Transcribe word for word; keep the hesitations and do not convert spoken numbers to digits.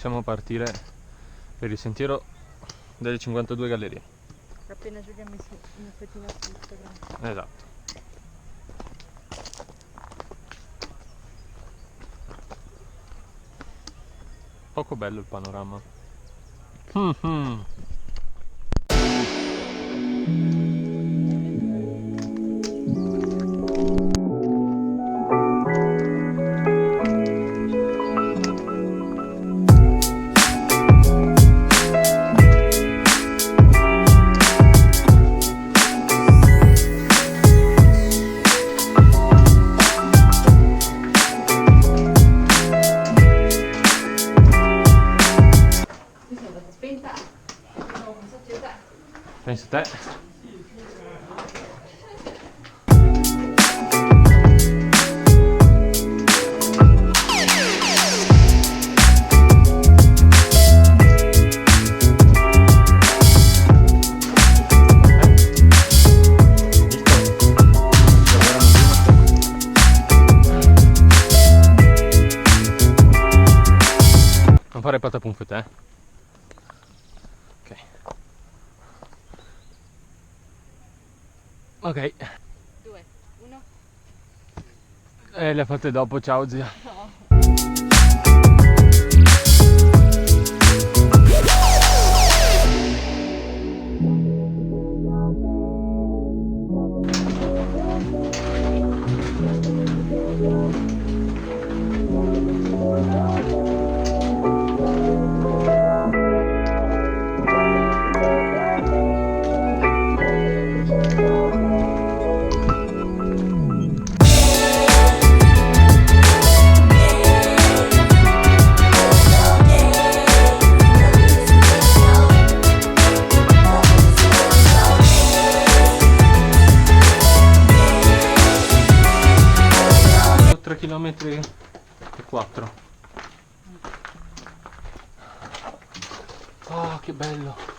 Stiamo per partire per il sentiero delle cinquantadue gallerie. Che apena Giulia ga meso un fetin su Instagram. Esato. Poco bel el panorama. Mhm. Pensa te. No fare patapum, fete, eh? Ok. Ok. Due, uno. Eh, le ha fatte dopo, ciao zia. No. Tre chilometri e quattro. Ah, che bello.